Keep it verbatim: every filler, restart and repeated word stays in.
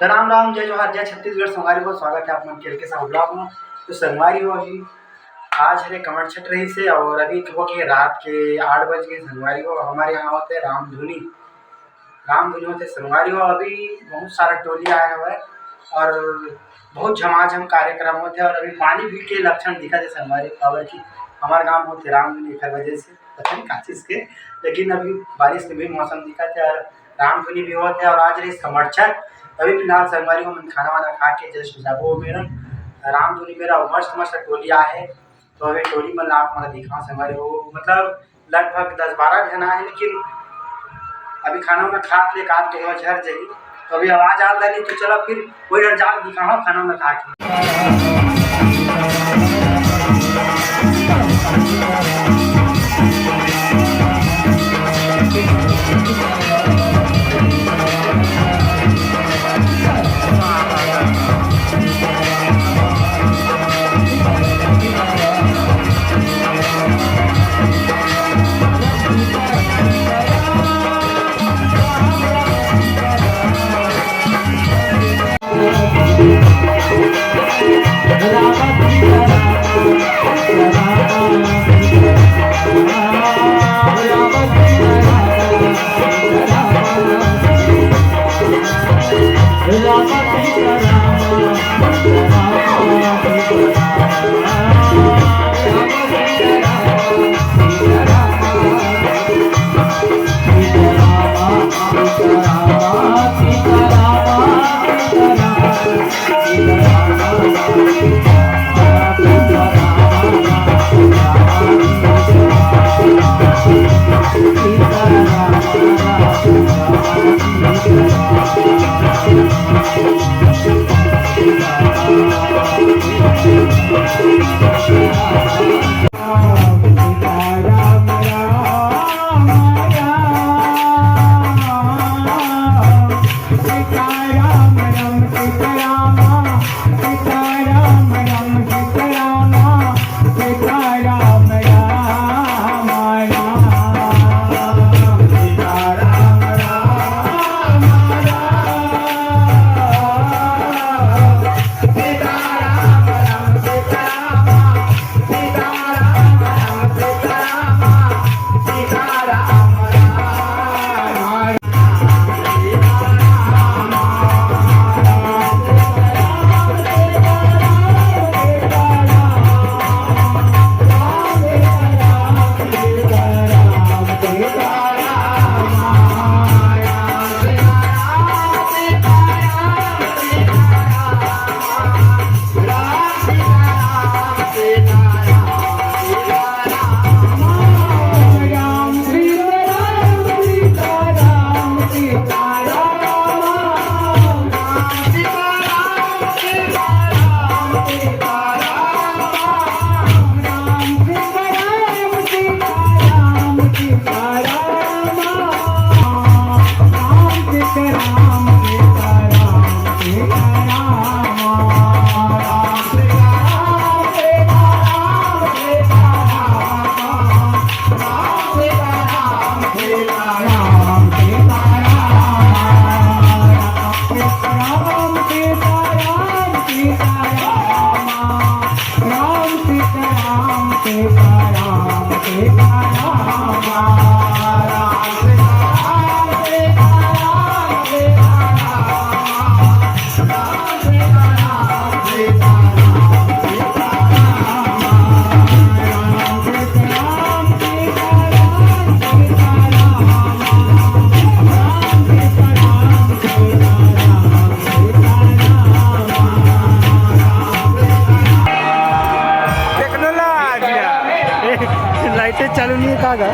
राम राम, जय जोहार, जय छत्तीसगढ़। संगवारी हो, स्वागत है आप मन के एल के साहू vlog में। तो संगवारी हो, अभी आज हरे कमरछठ रहिस हे और अभी हो के रात के आठ बज गए। संगवारी हो, हमारे यहाँ होते रामधुनी, रामधुनी होते संगवारी हो। अभी बहुत सारा टोली आया हुआ है और बहुत झमाझम कार्यक्रम होते हैं और अभी पानी भी के लक्षण दिखा थे संगवारी हो, काबर कि हमारे गांव होते रामधुनी एक वजह से पता नहीं का चीज के, लेकिन अभी बारिश के भी मौसम दिखा थे और रामधुनी भी होते हैं और आज रहिस कमरछठ। अभी फिलहाल संगवारी हो, मन खाना वाना खा के just जाबो मेरा रामधुनी मेरा मस्त मस्त टोली आए है। तो अभी टोली मन ला आप मन दिखाओ संगवारी हो, मतलब लगभग दस बारह झन आए, लेकिन अभी खाना वाना खा के काट के वो झर जाई। तो अभी आवाज आ रही, तो चलो फिर वही डर जाके दिखाओ खाना वाना खा के। टेक्नोलॉजी। लाइटें चालू नहीं है, कहाँ का?